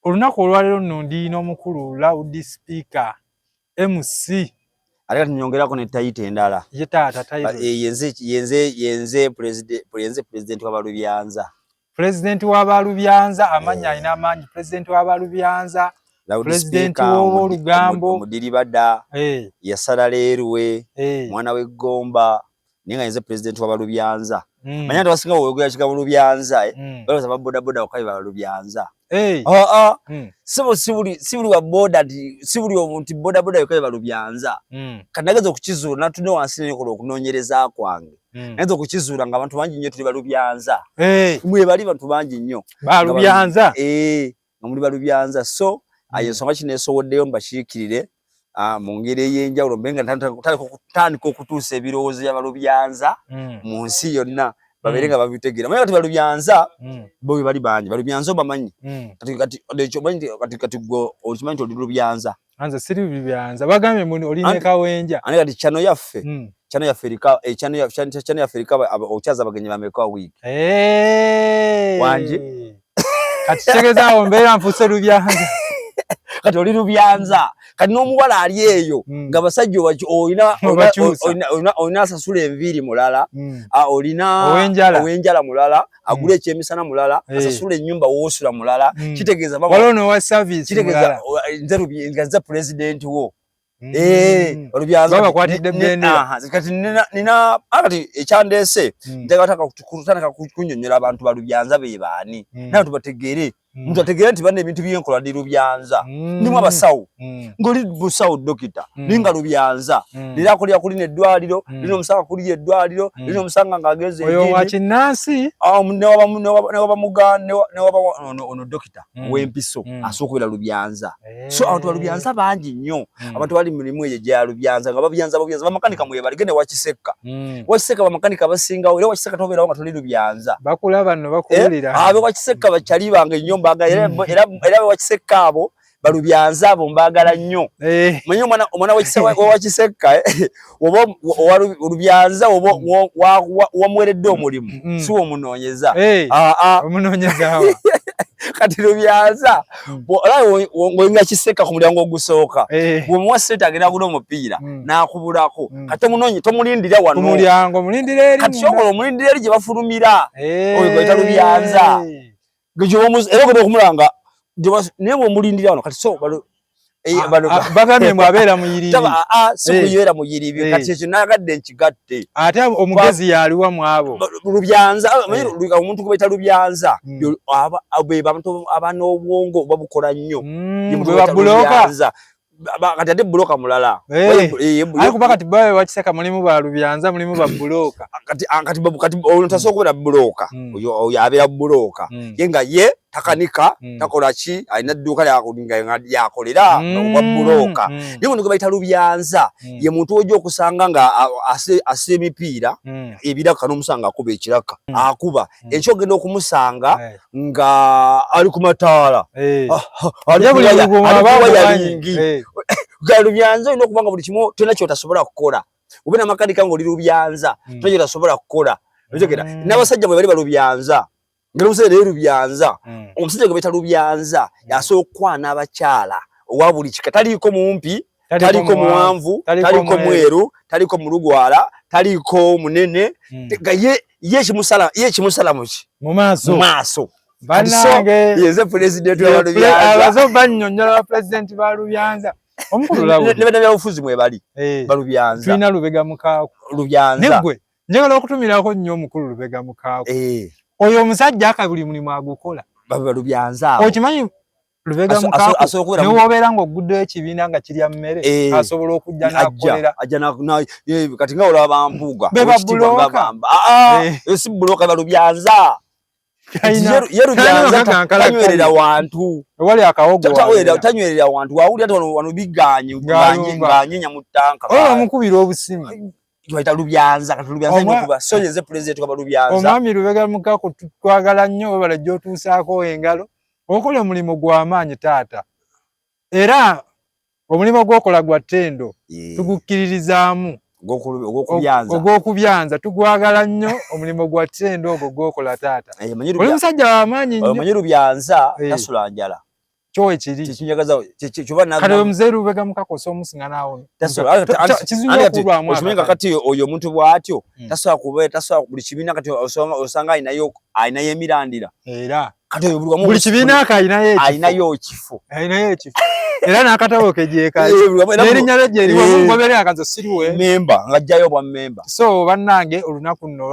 Olunaku olwaleero nno ndi n'omukulu Loud Speaker MC. Ate kati nyongerako ne title endala. Ye taata title. Eh, yenze president wa Balubyanza. President wa Balubyanza, amannya alina amangi. President wa Balubyanza, president w'olugambo, omudiribada, yasala leerwe, mwana w'eggomba, naye nga yenze president wa Balubyanza. Manya nti abasinga bw'oyogera kigambo Lubyanza, balowooza ba bodaboda bokka be Balubyanza. Aa, sebo, si buli wa boda nti si buli omuntu nti bodaboda yokka be Balubyanza. Kati nageza okukizuula, natudde wansi nekola okunoonyereza kwange, nageza okukizuula nga abantu bangi nnyo tuli Balubyanza. Mwe bali bantu bangi nnyo. Balubyanza. Eh, nga muli Balubyanza. So ayo ensonga kineesowoddeyo mbakiikirire mu ngeri ey'enjawulo, mbe nga tandika okutuusa ebirowoozo bya Balubyanza mu nsi yonna, babeere nga babitegeera. Manya kati Balubyanza bo bwe bali bangi. Balubyanza obamanyi? Kati ekyo omanyi nti kati gwe okimanyi nti oli Lubyanza? Anze siri Lubyanza, bagambye mbu oli ne Kawenja. Ate kati channel yaffe, channel yaffe erika, channel yaffe erika okyaza abagenyi bameka wiiki? Wangi? Kati kitegeeza awo mbeera nfuuse Lubyanza. Kati oli Lubyanza. Kati n'omuwala ali eyo nga basajja olina asasula enviiri mulala, olina ow'enjala mulala, agula ekyemisana mulala, asasula ennyumba woosula mulala. Kitegeeza waliwo n'owa service. Kitegeeza nga nze president wo. Babakwatidde bendera. Kati nina kati ekyandeese, njagala kutandika kunnyonnyola abantu Balubyanza be baani, n'abantu bategeere, muntu ategeere nti banna ebintu byenkola ndi Lubyanza. Ndimu abasawo, ng'oli busawo dokita, naye nga Lubyanza, leero akolera kulina eddwaliro, lino omusanga kuliyo eddwaliro, lino omusanga ng'agenze. Oyo wa kinnansi. Newaba muganda, newaba ono dokita w'empiso, asobola okubeera Lubyanza. So abantu Balubyanza bangi nnyo. Abantu bali mu mirimu eyo egya Lubyanza nga babyanza babyanza. Bamakanika mwebali, gende Wakisekka. Wakisekka bamakanika basingawo, era Wakisekka tobeerawo nga toli Lubyanza. Bakulaba nno, bakuwulira. Abe Wakisekka bakyali bange nnyo, mbaagala. Era Wakisekka abo Balubyanza abo mbaagala nnyo. Manyi omwana wakisekka oba Olubyanza oba wamuweredde omulimu, si womunoonyeza. Omunoonyezawa? Kati Lubyanza ng'oyingira Kisekka ku mulyango ogusooka, bw'omuwa ssente agenda agula omupiira n'akubulako. Kati tomunoonye, tomulindira wano ku mulyango, omulindira eri. Kati kyokola, omulindira eri gye bafulumira. Oyo gwayita Lubyanza, era ogenda okumulanga, naye bw'omulindira wano kati so Bagambye mbu abeera muyiribi. Si kubeera muyiribi. Kati ekyo nayagadde nkigatte. Ate omugezi yaliwa mu abo? Lubyanza, omuntu gwe bayita Lubyanza be bantu aban'obwongo babukola nnyo. Bwe. Kati ate buloka mulala. Aye kuba kati bawe Wakiseka mulimu ba Lubyanza, mulimu ba buloka. Kati ono tasobola kubeera buloka. Oyo abeera buloka ye nga ye takanika, takola ki, alina edduuka lyakolera obwa buloka. Naye ono gwe bayita Lubyanza ye muntu ojja okusanga nga asa emipiira ebiraka, n'omusanga akuba ekiraka, akuba enkyo, ogenda okumusanga nga ali ku mataala, ali. Lubyanza olina okuba nga buli kimu tolina kyotasobola kukola. Obe namakanika ng'oli Lubyanza, tolina kyotasobola kukola. Otegera? N'abasajja bwe bali Balubyanza, nga omusajja naye Lubyanza. Omusajja gwe bayita Lubyanza yasobola okukwana abakyala owa buli kika. Taliiko mumpi, taliko muwanvu, taliko mweru, taliko mulugwala, taliko munene, nga ye kimusala muki? Mu maaso. Mu maaso. Bannange. Yeze pulezidenti wa Abazo bannyonnyola ba pulezidenti ba Lubyanza. Omukulu ne bannabyabufuzi mwe bali Balubyanza. Tulina Lubega Mukaaku. Lubyanza. Negwe njagala okutumirako nnyo omukulu Lubega Mukaaku. Oyo omusajja aka buli mulimu agukola. Balubyanza. Okimanyi Lubega Mukaaku newobeera ng'oguddeyo ekibiina nga kirya mmere, asobola okujja n'akukolera. Kati nga olaba bampuuga. Be babuloka. Si buloka, Balubyanza. Ye Lubyanza tanywerera wantu. Ewali akawogo. Tanywerera wantu. Wawulira nti wano biganye, ng'anyenya mu ttanka. Oyo omukubira obusimu. Bayita Lubyanza. Kati Lubyanza alina okuba so yenze pulezidenti wa Lubyanza. Omwami Lubega Mukaaku, twagala nnyo, webale gy'otuusaako engalo. Okola omulimu gw'amaanyi taata, era omulimu gw'okola gwa ttendo, tugukkiririzaamu. Ogw'okubyanza tugwagala nnyo. Omulimu gwa ttendo ogwo gw'okola taata, oli musajja w'amaanyi nnyo. Omanyi Lubyanza tasula njala. Kyo ekiri Kyekinjagaza kyoba. Kati oyo muzeeyi Lubega Mukakosa omusinga naawo kizibu okulwamu. Okimanyi, kakati oyo omuntu bw'atyo tasobola kuba, tasobola buli kibiina. Kati osanga alinayo emirandira. Era kati oyo buli wamu buli kibiina ako alinayo ekifo. Alinayo ekifo. Alinayo ekifo era n'akatabo ke gyekali n'erinnya lye gyeriwo, ngoberera akazo siriwe. Memba ng'ajjayo bwa memba. So bannange, olunaku nno